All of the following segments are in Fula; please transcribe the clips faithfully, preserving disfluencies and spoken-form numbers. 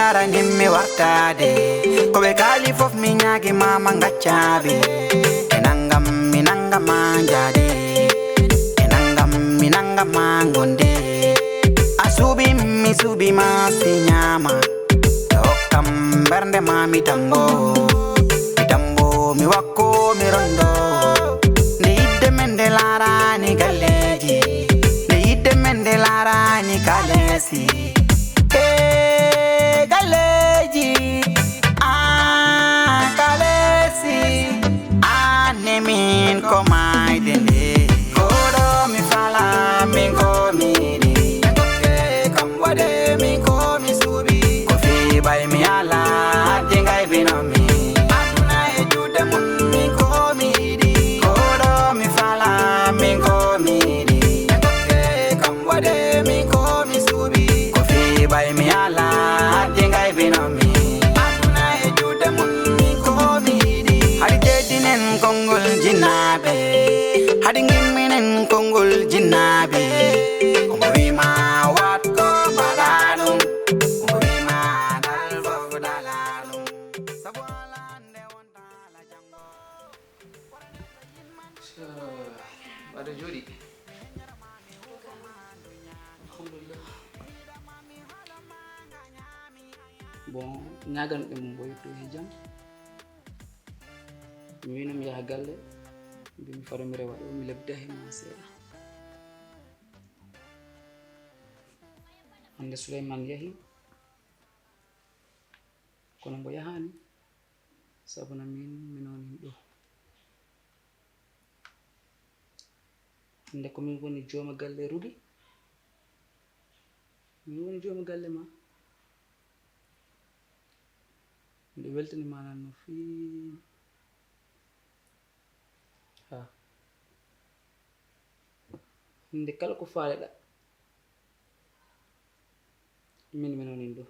Aranim mi wartaade, ko ɓe kaali fof mi ñaagi ma ma ngaccaɓe. E nangam mi nangama njaade, e nangam mi nangama ngonde. A suuɓi mi suuɓi ma si ñaama, e hokkam mbernde ma mi tambo. Mi tambo mi wakko mi rondo. Nde yidde men nde laarani galleeji, nde yidde men nde laarani kaleesi. E galleeji, aan kaleesi, aan ne min ko maayde nde. Koɗo mi fala, min ko mi yiɗi. Ɓe kokke kam waɗe, min ko mi suuɓi. Ko fii ɓay mi ala, haddi ngay bino mi. Aduna e juuɗe mum, min ko mi yiɗi. Koɗo mi fala, min ko mi yiɗi. Ɓe kokke kam waɗe, min ko mi suuɓi. Ko fii ɓay mi ala, haddi ngay bino mi. Aduna e juuɗe mum, min ko mi yiɗi. Hari teddinen konngol jinnaaɓe, hari ngimminen konngol jinnaaɓe. Ko mo wi ma waɗ ko mbaɗa ɗum, ko mo wi ma dal fof dala ɗum. Sabu ala nde wonta ala janngo. Mbaɗa jooɗi. Alhamdulillah. Bon, ñaaganɗe mum o yetto he jam. Mi wino mi yaha galle, mbimi fado mi rewa ɗo, mi lebda he ma seeɗa. Hannde Souleymane yahi, kono mbo yahaani, sabu na min, min woni ɗo. Hannde ko min woni jooma galle Ruby. Min woni jooma galle ma. Nde weltani ma nan no feewi. Ha. Nde kala ko faaleɗa, min, min woni ɗo.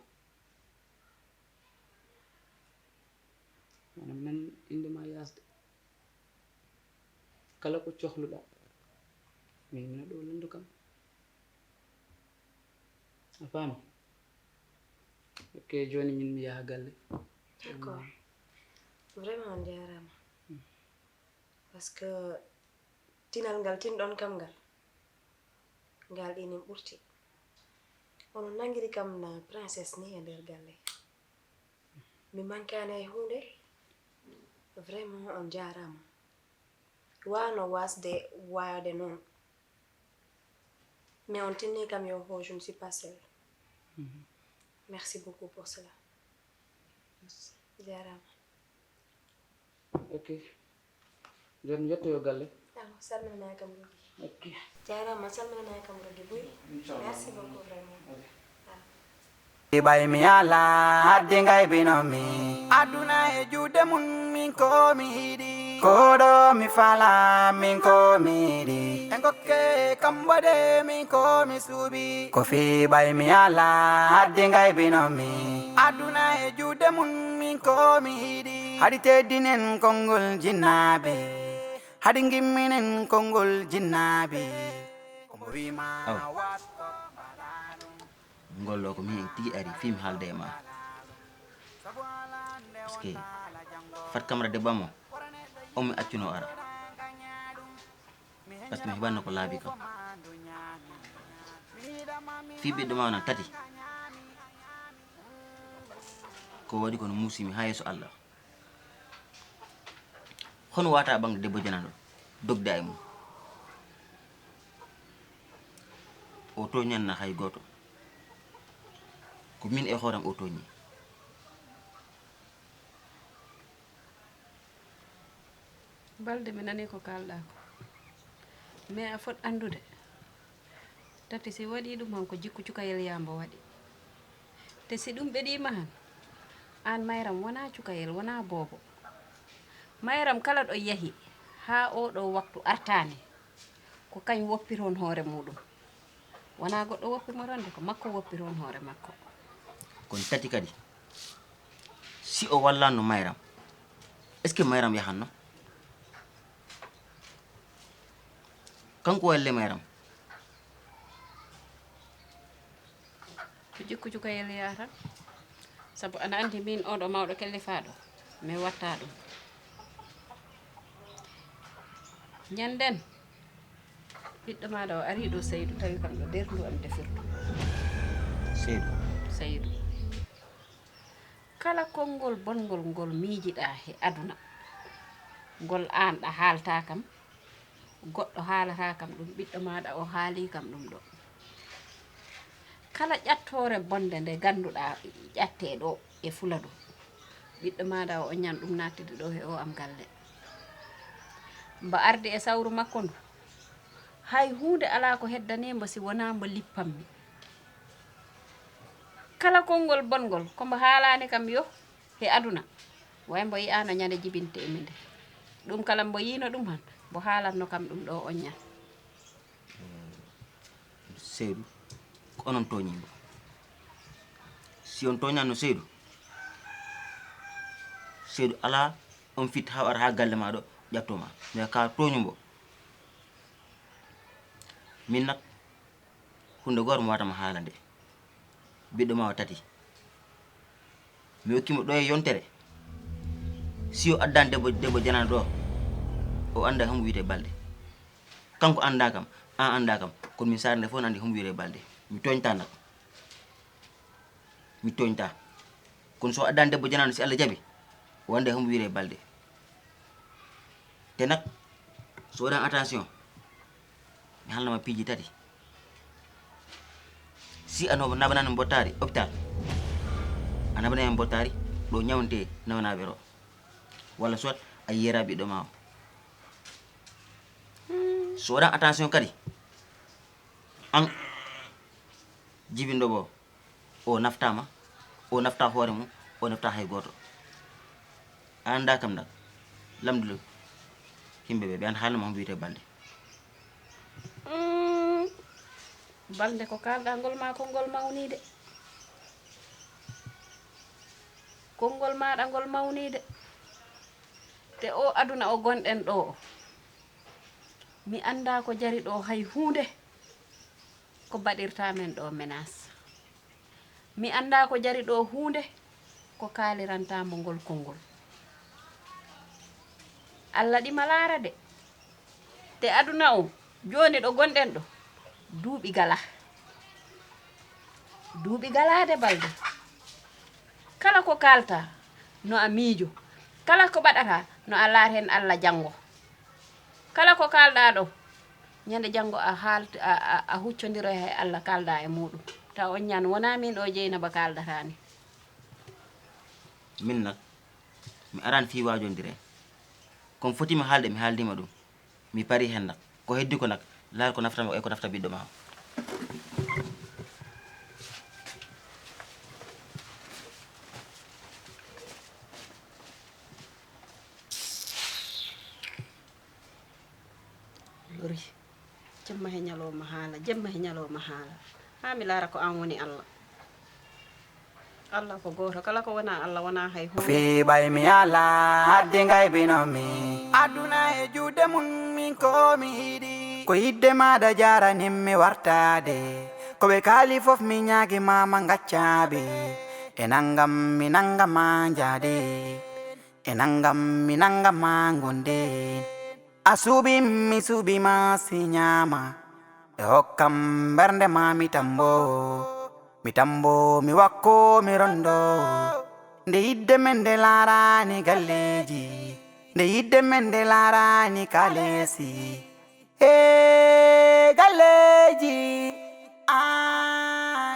Wona mi nan innde ma yasde. Kala ko cohluɗa, min, mina ɗo lanndo kam. A faami? Ok, jooni min mi yaha galle. D'accord. Vraiment, on jaaraama. Parce que tinal ngal tinɗon kam ngal, ngal ɗinin ɓurti. Ono nangiri kam na princesse ni e nder galle. Mi mankaani hay huunde. Vraiment, on jaaraama. Waano waasde waade noon. Mais on tinni kam yo ho, je ne suis pas seule. Mhm. Merci beaucoup pour cela. Merci. Jaaraama. Ok. Jooni mi yettoyo galle. Awa, salminanaa kam Ruby. Ok. Jaaraama, salminanaa kam Ruby buy. Inchallah. Merci beaucoup, vraiment. Ok. Awa. Ɓay mi ala, haddi ngay bino mi. Aduna e juuɗe mum, min ko mi yiɗi. Koɗo mi fala, min ko mi yiɗi. E ngokke kam waɗe, min ko mi suuɓi. Ko fii ɓay mi ala, haddi ngay bino mi. Aduna e juuɗe mum, min ko mi yiɗi. Hari teddinen konngol jinnaaɓe. Hari ngimminen konngol jinnaaɓe. Ko mo wi ma. Awa. Ngol ɗo ko miin tigi ari fii mi haalda e ma. Parce que Fat Camara debbo am o, on mi accuno ara. Parce que mi heɓanno ko laabi kam. Fii ɓiɗɗo ma o nan tati. Ko waɗi kono muusimi haa yeeso Allah. Hono wata ɓaŋde debbo janano dogda e mum? O tooñanna hay gooto. Ko min e hooram o tooñi. Balde, mi nani ko kalɗa ko. Mais a fot anndude. Tati si waɗi ɗum han ko jikku cukayel yambo waɗi. Te si ɗum ɓeɗima han, an Mayram wona cukayel, wona boobo. Mayram kala ɗo yahi haa oɗo waktu artani, ko kañ woppiron hoore muɗum. Wona goɗɗo woppirmo ronde, ko makko woppiron hoore makko. Kon tati kadi, si o wallanno Mayram, est-ce que Mayram yahanno? Kanko walle Mayram. Ko jikku cukayel yahata. Sabu aɗa anndi min oɗo mawɗo kellifaaɗo, mi watta ɗum. Ñanden, ɓiɗɗo maaɗa o arii ɗo Seydu, tawi kam ɗo nder ndu am defirdu. Seydu. Seydu. Kala konngol bonngol ngol miijiɗaa he aduna, ngol aan ɗa haalta kam, goɗɗo haalata kam ɗum, ɓiɗɗo maaɗa o haalii kam ɗum ɗo. Kala ƴattoore bonnde nde ngannduɗaa ƴattee ɗo e Fuladu, ɓiɗɗo maaɗa o oññan ɗum naattude ɗo he o am galle. Mbo ardi e sawru makko ndu, hay huunde alaa ko heddanii mbo si wonaa mbo lippammi. Kala konngol bonngol ko mbo haalaani kam yo he aduna, way mbo yi'aano ñande jibinte e minde. Ɗum kala mbo yiino ɗum han, mbo haalatno kam ɗum ɗo oññan. Seydu, ko onon tooñii mbo. Si on tooñaano Seydu, Seydu alaa on fit haa wara haa galle maa ɗo ƴattoo maa. Mais ka tooñu mbo. Min nak, huunde gooto mi waawata ma haala nde. Ɓiɗɗo maa o tati. Mi hokki mo ɗo e yontere. Si o addan debbo, debbo janano ɗo, o annda homo wiyetee Balde. Kanko annda kam, aan annda kam, kono min saare nde fof ne anndi homo wiyetee Balde. Mi tooñta nak. Mi tooñta. Kono so o addan debbo janano, si Allah jaɓi, o annda homo wiyetee Balde. Te nak, so waɗan attention, mi haalna ma piiji tati. Si a no-, naɓanaani mbottaari hôpital, a naɓanay mbottaari ɗo ñawntee nawanaaɓe ɗo. Walla soit a yiyera ɓiɗɗo maa o. So waɗan attention kadi, aan jibinɗo ɗo, o naftaa ma, o naftaa hoore mum, o naftaa hay gooto. A annda kam nak, lamndu yimɓe ɓe, ɓe annda haalna ma homo wiyetee Balde. Mm, Balde, ko kaalɗaa ngol maa konngol mawnii de. Konngol maaɗa ngol mawnii de. Te o aduna o ngonɗen ɗo o, mi anndaa ko jari ɗo hay huunde ko baɗirta men ɗo menace. Mi anndaa ko jari ɗo huunde ko kaaliranta mo ngol konngol. Allah ɗi ma laara de. Te aduna o, jooni ɗo ngonɗen ɗo, duuɓi gala. Duuɓi gala de, Balde. Kala ko kaalta, no a miijo. Kala ko ɓaɗata, no a laar heen Allah janngo. Kala ko kaalɗaa ɗo, ñande janngo a haalt-, a, a, a huccondiroyay e Allah, kaalɗaa e muuɗum. Taw oññan wonaa miin o Jeynaba kaaldata ni. Min nak, mi araani fii waajondiree. Ko mi foti mi haalde, mi haaldii ma ɗum. Mi parii heen nak. Ko heddi ko nak, laar ko naftata ma e ko naftata ɓiɗɗo maa o. Lori, jemma he ñalawma haala, jemma he ñalawma haala. Haa mi laara ko aan woni Allah. Allah ko gooto, kala ko wonaa Allah wonaa hay huunde. Fii ɓay mi alaa, haddi ngaybino mi. Aduna e juuɗe mum, min ko mi yiɗi. Ko yidde maaɗa jaarani mi wartaade. Ko ɓe kaali fof mi ñaagi ma ma ngaccaɓe. E nanngam mi nannga ma njaade. E nanngam mi nannga ma ngonde. A suuɓi mi suuɓi ma si ñaama. E hokkam mbernde ma mi tambo. Mi tambo mi wakko mi rondo. Nde yidde men nde laarani galleeji. Nde yidde men nde laarani kaleesi. E galleeji. A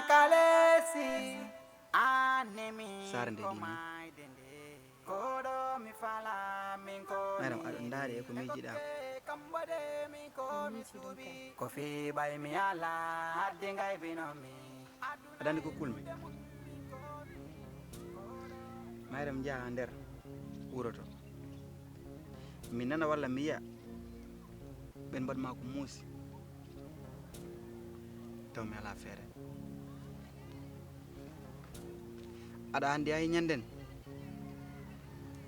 kaleesi. An nemi. Saare nde ɗiɗi. Mayram, aɗa ndaari e ko miijiɗaa ko? Ko fii ɓay mi alaa, haddi ngaybino mi. Aɗa anndi ko kulmi? Mayram, njaha nder wuro to. Mi nana walla mi yiya ɓen mbaɗ ma ko muusi. Taw mi alaa feere. Aɗa anndi ay ñannden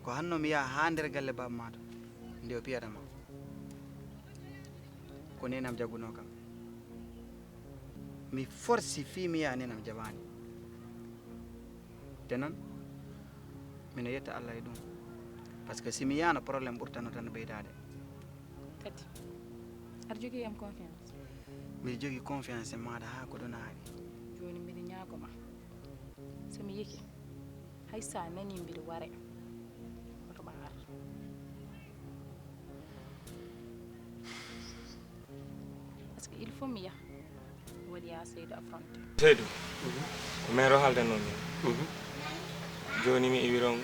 ko hanno mi yaha haa nder galle baaba ma to nde o piyata ma. Ko neenam jagunoo kam. Mi forsi fii mi yaha, neenam jaɓaani. Te noon, mino yetta Allah e ɗum. Parce que si mi yaano, problème ɓurtano tan ɓeydaade. Tati, aɗa jogii am confiance? Miɗo jogii confiance e maaɗa haa ko ɗo naawi. Jooni mbiɗa ñaago ma, so mi yiki, hay so a nanii mbiɗa ware, hoto ma ar. Parce que il faut mi yaha. Waɗi haa Seydou affronté. Seydou, ko mero haaldanoo min. Mhm. Jooni mi iwiron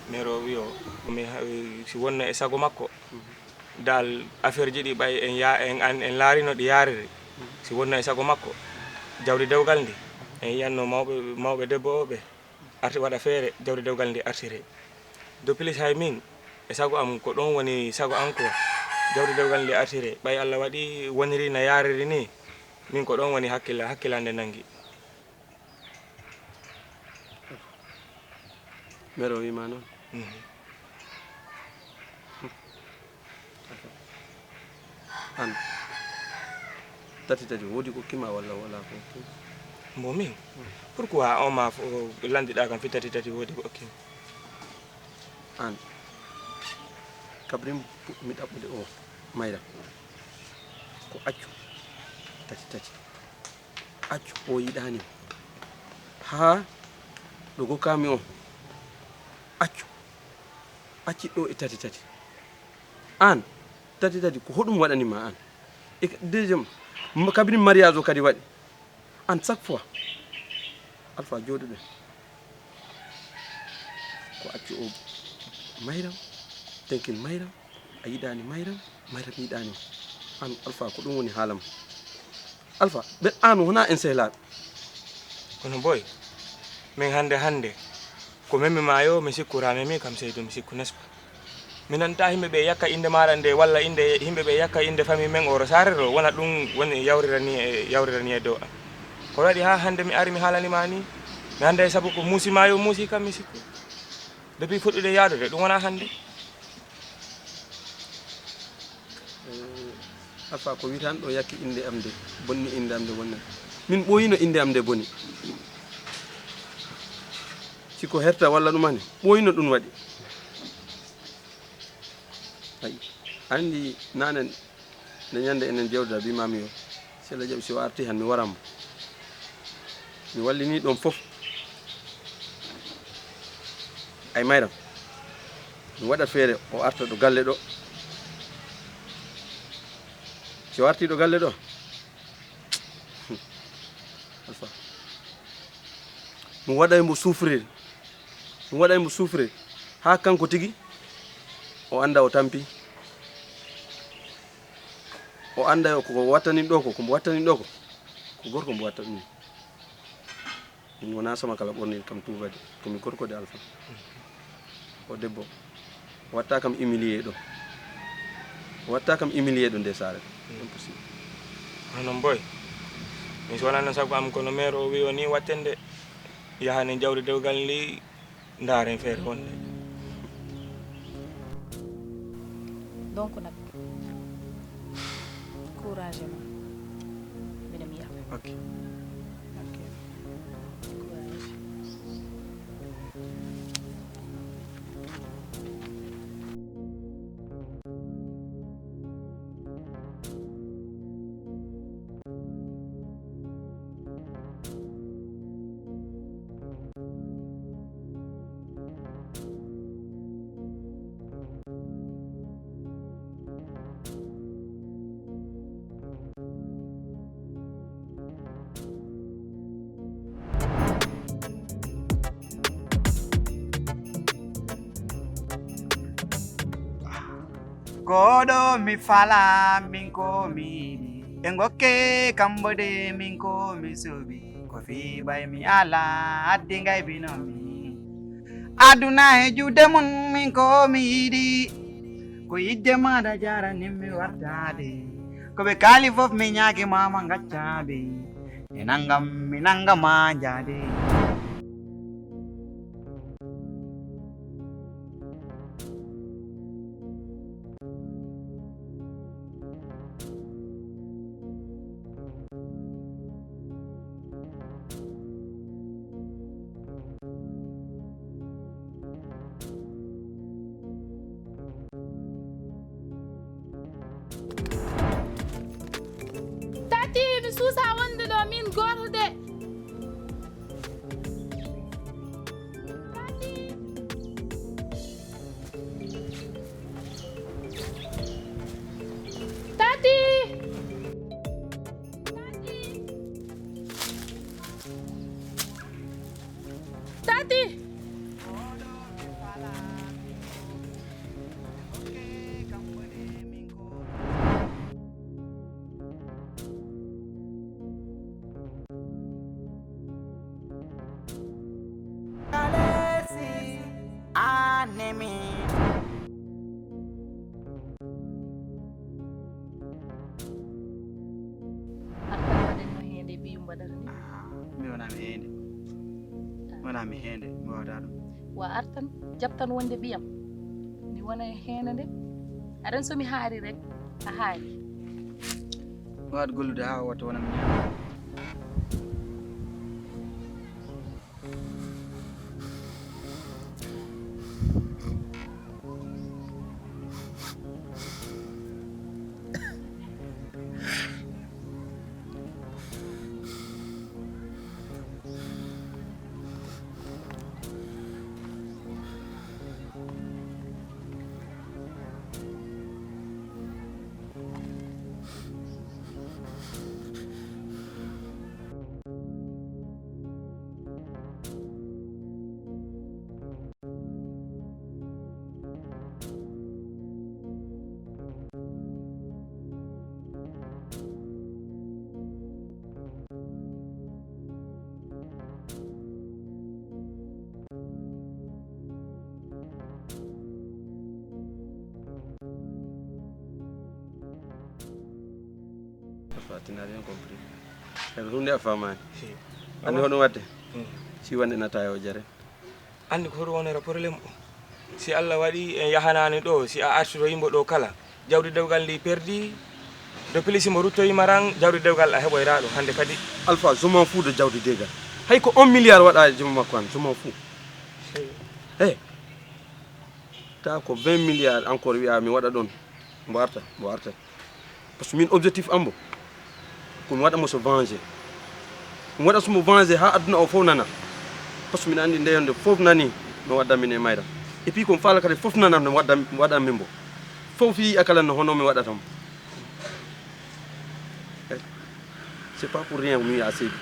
mero wiyo, mi ha-, si wonno e sago makko, mhm, dal affaire ji ɗi ɓay en ya-, en, en, en laarino ɗi yaariri. Mhm. Si wonno e sago makko, jawdi dewgal ndi, en yiyanno mawɓe, mawɓe debbo o ɓe. Arti waɗa feere, jawdi dewgal ndi artire. De plus, hay min, e sago am, ko ɗon woni sago am ko jawdi dewgal ndi artire. Ɓay Allah waɗi woniri na yaariri ni, min ko ɗon woni hakkilla-, hakkillande nangi. Mero wiima noon. Mhm. An, tati tati woodi ko okkima walla wala ko okkima? Mbo min? Hmm. Pourquoi on ma fo-, landiɗa kam fi tati tati woodi ko okkima? An, kabrin puɗɗumi ɗaɓɓude o, Mayra. Ko accu tati tati. Accu o yiɗaani mo. Haa ɗo gokkami o. Accu. Acci ɗo e tati tati. An, tati tati, ko hoɗum waɗani ma an? E ka-, deuxième, ma-, kabini mariage o kadi waɗi. An, chaque fois. Alpha, jooɗuɗen. Ko accu o Mayram, tenkin Mayram, a yiɗaani Mayram, Mayram yiɗaani ma. An, Alpha, ko ɗum woni haalam. Alpha, ɓe, an wona en sehlaaɓe. Kono boy, min hannde hannde, ko memmi ma yo, mi sikku ra memmi kam Seydou, mi sikku, n'est-ce pas? Mi nanta yimɓe ɓe yakka innde maaɗa nde, walla innde yimɓe ɓe yakka innde famille men Ouro Sarr ɗo, wona ɗum woni yawrirani e, yawrirani e dow am. Ko waɗi haa hannde mi ari mi haalani ma ni? Mi annday sabu ko muusi ma yo muusi kam mi sikku. Depuis fuɗɗude yaadude, ɗum wona hannde. Eh, Alpha, ko witan ɗo yakki innde am nde, bonni innde am nde, bonni. Min ɓooyino innde am nde boni. Si ko herta walla ɗum ani, ɓooyino ɗum waɗi. Ayi, anndi nanen nde ñande enen jewdata, mbimami yo, sella jaɓi si o arti han, mi waran mo. Mi wallini ɗon fof. Ay Mayram, mi waɗat feere o arta ɗo galle ɗo. Si o arti ɗo galle ɗo, Alpha, mi waɗay mo souffrir. Mi waɗay mo souffrir. Haa kanko tigi, o annda o tampi. O annda ko wattanin ɗo ko, ko mbo wattanin ɗo ko. Ko gorko mbo watta ɗum. Min wona sama kala ɓornir kam tuubade. Ko mi gorko de Alpha. O debbo. Watta kam humilier ɗo. Watta kam humilier ɗo nde saare. Impossible. Hono boy. Mi so wonano sago am kono maire o wi o ni wattende. Yahani jawdi dewgal ndi. Ndaaren feere wonde. Donc nag, courage ma. Mbiɗa mi yaɓa. Ok. Ok. Courage. Koɗo mi fala min ko mi yiɗi. Ɓe ngokke kambo de min ko mi suɓi. Ko fii ɓay mi ala addi ngay bino mi. Aduna e juuɗe mun min ko mi yiɗi. Ko yidde maɗa jaranin mi wartade. Ko ɓe kaali fof mi ñaaki mama ngaccaɓe. Mi nangam mi nangama jaade. Sa wonde ɗo min gooto de. Tati. Tati. Tati. Tati. Kalesi, anemi. Artan waɗen no heende ɓiyum waɗata ni. Ah, mi wona mi heende. Mi wona mi heende, mi wawata ɗum. Wa artan, jabtan wonde ɓiyam. Mi wona e heende nde. Aɗan so mi haari rek, a haari. Mi waɗa gollude haa o watta wona mi ñaama. Papa, tu n'as rien compris. Kadi hunde a faamaani. Si. Anndi hoɗum waɗde? Hmm. Si wonde nata o jare. Anndi ko hoɗum wonora problème o? Si Allah waɗi en yahanaani ɗo, si a artiro yimɓe ɗo kala, jawdi dewgal ndi perdi, de plus si mo ruttoyima ran, jawdi dewgal a heɓoyra ɗum hannde kadi. Alpha, je m'en fous de jawdi dewgal. Hay ko un milliard waɗa e jumo makko an, je m'en fous. Si. Hey. Ta ko vingt milliards encore wiya mi waɗa ɗon. Mbo arta, mbo arta. Parce que min objectif am mbo, ko mi waɗa mo se venger. Mi waɗa so mo venger haa aduna o fof nana. Parce que miɗa anndi nde yonde fof nani no wadda min e mayra. Et puis ko mi faala kadi fof nana no wadda, waɗa min mbo. Fof yiya kala no hono mi waɗata mo. Eh, c'est pas pour rien mi wiya seydi.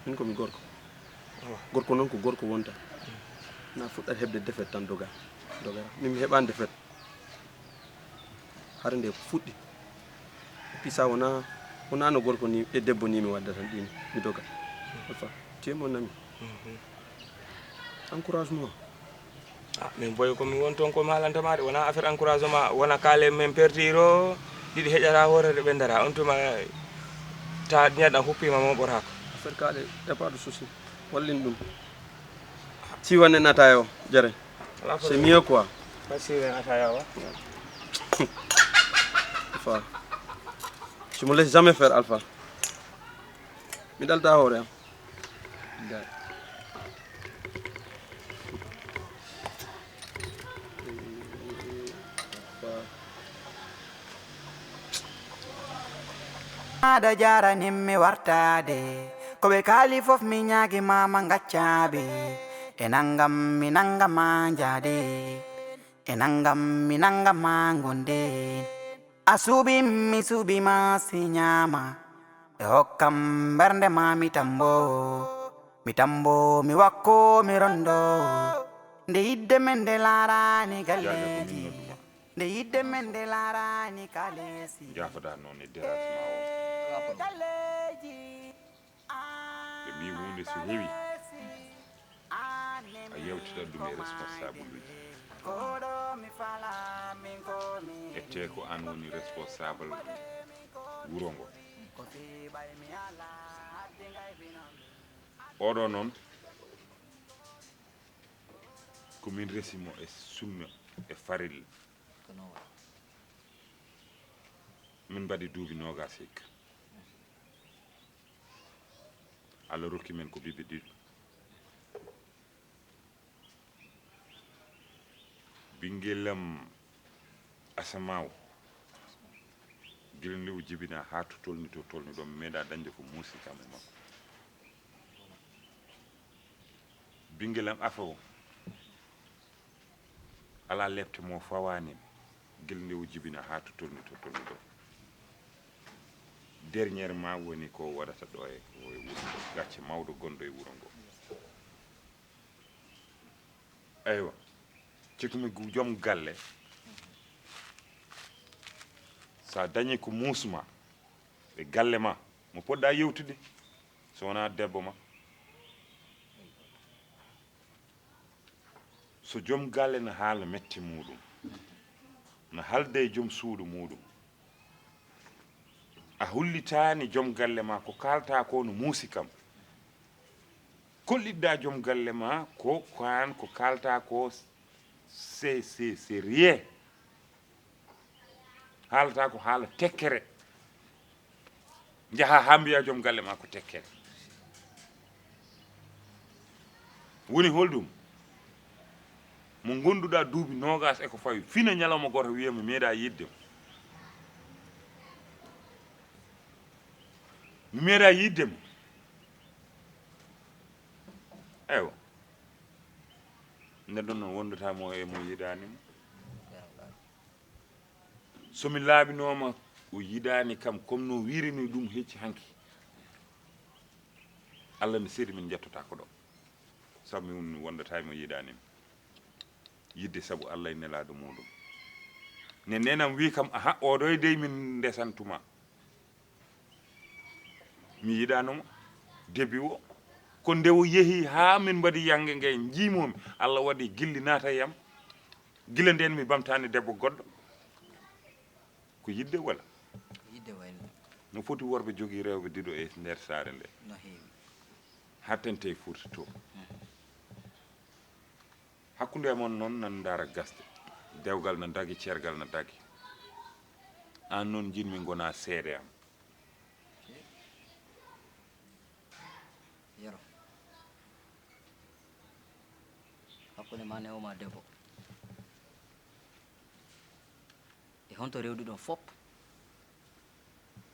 Min ko mi gorko. Awa. Gorko noon ko gorko wonta. Na fuɗɗat heɓde défaite tan doga. Dogara. Min mi heɓaani défaite. Hare nde ko fuɗɗi. Et puis ça wona, wona no gorko ni e debbo ni mi wadda tan ɗin. Mi doga. Alpha, tu es mon ami. Mhm. Encouragement. Ah, min boy ko mi won toon ko mi haalanta ma de, wona affaire encouragement, wona kaale men pertiro, ɗiɗi heƴata hoore de ɓendata. On tuma ta ñaɗa huppima mo ɓoraako. Affaire kaale, y a pas de souci. Wallin ɗum. Si wane nata yo, jare. Ala problème. C'est mieux quoi. Pas si wane nata yo, wa? Alpha. Je me laisse jamais faire, Alpha. Mi ɗalta hoore am. Aɗa jaranin mi wartaade. Ko ɓe kaali fof mi ñaagi ma ma ngaccaaɓe. E nangam mi nangama njaade. E nangam mi nangama ngonde. A suuɓi mi suuɓi ma si ñaama. Ɓe hokkam mbernde ma mi tambo. Mi tambo mi wakko mi rondo. Nde yidde men nde laarani galleeji. Nde yidde men nde laarani kaleesi. Jaafoɗa noon e dérangement o. Galleeji. Ɓe mbi huunde so heewi, a yewtitat ɗum e responsable uji. Ete ko an woni responsable wuro ngo. Oɗo noon, ko min resi mo e sunna e farilla. Ko noon waɗi. Min mbaɗi duuɓi noogaas hikka. Allah rokki men ko ɓiɓɓe ɗiɗo. Ɓinngel am Asamaaw, Gila nde o jibinaa haa to tolni, to tolni ɗo, mi meeɗaa dañde ko muusi kam e makko. Ɓinngel am afa o, alaa lepte mo fawaani mi. Gila nde o jibinaa haa to tolni, to tolni ɗo. Dernièrement woni ko waɗata ɗo e, e wuro ngo, gacce mawɗo gonɗo e wuro ngo. Eywa, cikkumi gu-, joom galle, so a dañii ko muus ma e galle ma, mo poɗɗa yewtude, so wonaa debbo ma. So joom galle no haala mette muuɗum, no haalda e joom suudu muuɗum, a hollitaani joom galle ma ko kaalta ko no muusi kam. Kolliɗɗa joom galle ma ko kaan ko kaalta ko, c'est, c'est, c'est rien. Haalata ko haala tekkere. Njaha haa mbiya joom galle ma ko tekkere. Woni holɗum? Mo ngonduɗa duuɓi noogas e ko fawi, fina ñalawma gooto wiya mi meeɗa yiɗde mo. Mi meeɗa yiɗde mo. Eywa. Neɗɗo noon wondata mo e mo yiɗaani mo. So mi laaɓinooma o yiɗaani kam, comme no wiirini ɗum hecci hanki, Allah no seedi min njettotaako ɗo. Sabu mi won-, mi wondata e mo yiɗaani mi. Yiɗde sabu Allah e nelaaɗo muuɗum. Ne nenam wii kam, "Aha, oɗo e dey min ndesantuma." Mi yiɗaano mo, début o. Ko nde o yehi haa min mbaɗi yannge nge, njiimomi, Allah waɗi gilli naata e am. Gila ndeen mi bamtaani debbo goɗɗo. Ko yiɗde wala? Yiɗde wayno. No foti worɓe jogii rewɓe ɗiɗo e nder saare nde. No heewi. Hattante e furti to. Mhm. Hakkunde e mon noon nan ndaara gasde. Dewgal na dagi, ceergal na dagi. Aan noon njiɗmi ngonaa seede am. Yero. Hakkunde ma newo ma debbo. E honto rewduɗon fop?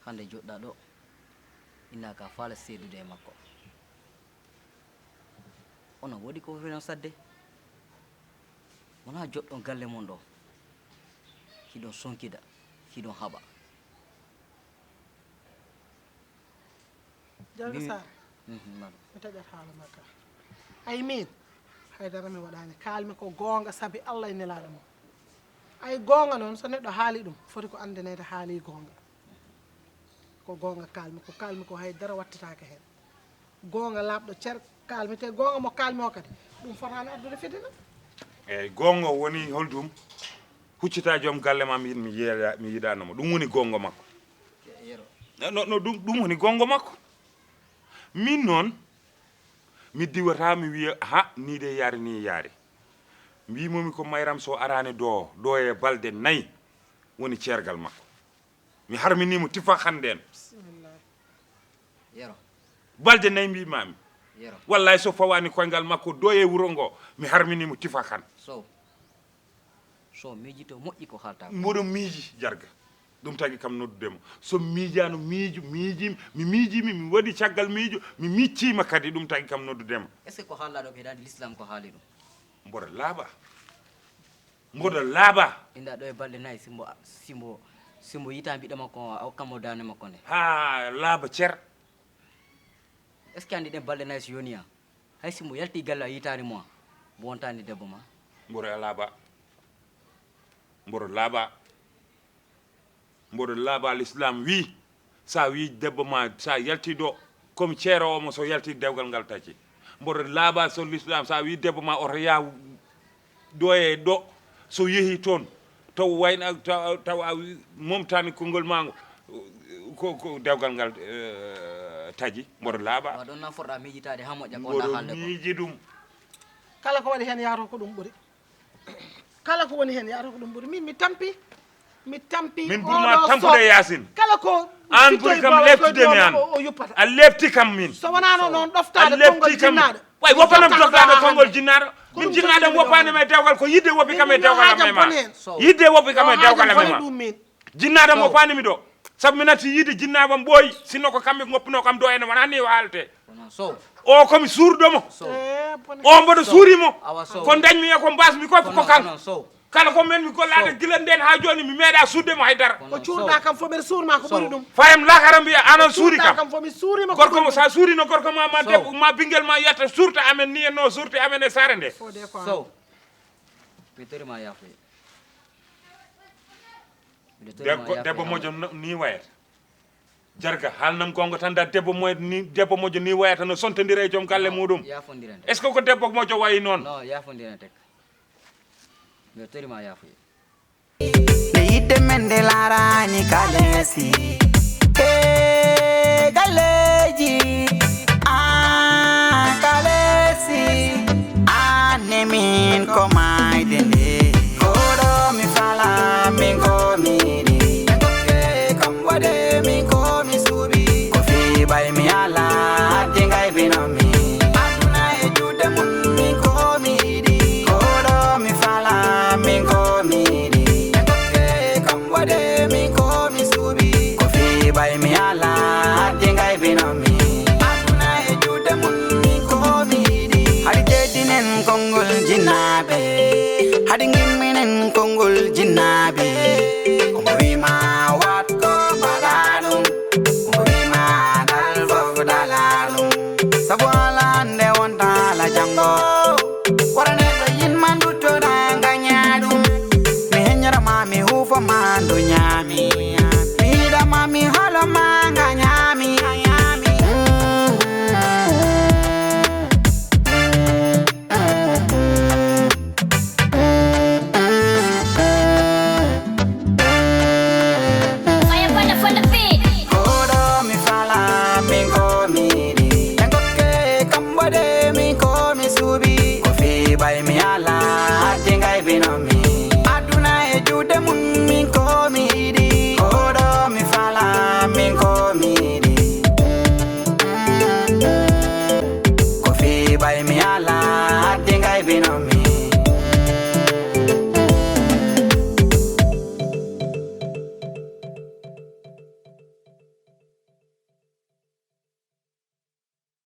Hannde joɗɗa ɗo, inna ka faala seedude e makko. Onon woodi ko finon sadde? Wonaa joɗɗon galle mon ɗo, hiɗon sonkida, hiɗon haɓa. Jarga Sarr, mi taƴat haala ma ka. Ay min, haydara mi waɗaani. Kaalmi ko goonga sabi Allah e nelaaɗo mum. Ay goonga noon, so neɗɗo haali ɗum, foti ko anndeneede haali goonga. Ko goonga kaalmi, ko kaalmi ko haydara wattataake heen. Goonga laaɓɗo cer kaalmi, te goonga mo kaalmi o kadi, ɗum fotaani addude fitina. Eeyi, goonga woni holɗum? Huccita joom galle ma, mi, mi yeeya-, mi yiɗaano mo. Ɗum woni goonga makko. No, no, no, ɗum, ɗum woni goonga makko. Min noon, mi diwata, mi wiya, "Ha, nii de yaari, nii yaari." Mbiimomi ko Mayram so araani ɗo, ɗo e balɗe nayi woni ceergal makko. Mi harminii mo tifa hannde en. Bismillah. Yero. Balɗe nayi mbiimami. Yero. Wallahi so fawaani koyngal makko ɗo e wuro ngo, mi harminii mo tifa han. Sow. So miijito moƴƴi ko haalta ko. Mboɗo miiji, Jarga. Ɗum tagi kam noddude mo. So miijaano miijo, miijimi, mi miijimi, mi waɗi caggal miijo, mi micciima kadi, ɗum tagi kam noddude mo. Est-ce que ko haalɗa ɗo ko heɗaani l'islam ko haali ɗum? Mboɗo laaɓa. Mboɗo laaɓa. Inda ɗo e balɗe nayi, simbo, simbo, simbo yita mbiɗa makko, a hokka mo dande makko nde. Haa laaɓa cer. Est-ce que anndi ɗen balɗe nayi so yoni a? Hay si mbo yalti galle a yitaani mo, mbo wontaani debbo ma. Mboɗo laaɓa. Mboɗo laaɓa. Mboɗo laaɓa, l'islam wi, sa wi debbo ma, sa yalti ɗo, komi ceeroowo mo, so yalti dewgal ngal taƴi. Mboɗo laaɓa, so l'islam, sa wi debbo ma, oto yah ɗo e ɗo, so yehi toon, taw wayna, taw, taw a wi-, momtani konngol ma ngo, ko, ko dewgal ngal, eh, taƴi, mboɗo laaɓa. Wa ɗon nan fotɗa miijitaade haa moƴƴa ko wonɗa haalde ko. Mboɗo miiji ɗum. Kala ko waɗi heen yahata ko ɗum ɓuri. Kala ko woni heen yahata ko ɗum ɓuri. Min mi tampi, mi tampi. Min ɓurma tampude, Yaasin. Kala ko aan ɓuri kam leftudemi aan. O, o yuppata. A lefti kam min. So wonano noon ɗoftaade konngol jinnaaɗo. Way, woppanam ɗoftaade konngol jinnaaɗo. Min jinnaaɗo woppaani ma e dewgal, ko yidde woppi kam e dewgal am e ma. Yidde woppi kam e dewgal am e ma. Jinnaaɗo woppaani mi ɗo. Sabu mi natti yiide jinnaaɓe am ɓooyi, sinno ko kamɓe ngoppunoo kam ɗo ene wonaa ni o haalte. Kono Sow. O ko mi suurɗo mo. Sow. Eh, bone. O mboɗo suuri mo. Awa Sow. Ko dañmi e ko mbasmi ko, ko kan. Kono Sow. Kala ko men mi gollaade gila nden haa jooni mi meeɗa suuɗde mo hay dara. Ko cuurɗa kam fof mbeɗa suurma ko ɓuri ɗum. Fayam lakara mbiya anon suuri kam. Kam fof mi suuri mo ko ɓuri ɗum. Gorko mo sa suuri no gorko ma, ma debbo ma ɓinngel ma yetta suurta amen ni en no suurte amen e saare nde. Sow. Mi torima yaafuye. Debbo moƴƴo ni wayata. Jarga, haalnam goonga tan, da debbo moƴƴo ni, debbo moƴƴo ni wayata no sontondira e joom galle muɗum. Est-ce que ko debbo moƴƴo wayi noon? Nde yiɗde men nde laaraani kaleesi. E galleeji, ah, kaleesi. Aan ne min ko maayde nde. Koɗo mi fala, min ko mi yiɗi. Ɓe dokke kam waɗe, min ko mi suuɓi. Ko fii ɓay mi ala, addi ngay bino mi. Aduna e juuɗe mum, min ko mi yiɗi. Koɗo mi fala, min ko mi yiɗi. Ɓe dokke kam waɗe, min ko mi suuɓi. Ko fii ɓay mi ala, addi ngay bino mi. Aduna e juuɗe mum, min ko mi yiɗi. Haɗi teddinen konngol jinnaaɓe. Haɗi ngimminen konngol jinnaaɓe. Ko mbo wiima waat ko mbaɗa ɗum. Ko mbo wiima dal fof dala ɗum. Sabu ala hannde wonta ala janngo. Wara neɗɗo yinma nduttoɗa ngaña ɗum. Mi heññora ma, mi huufa ma,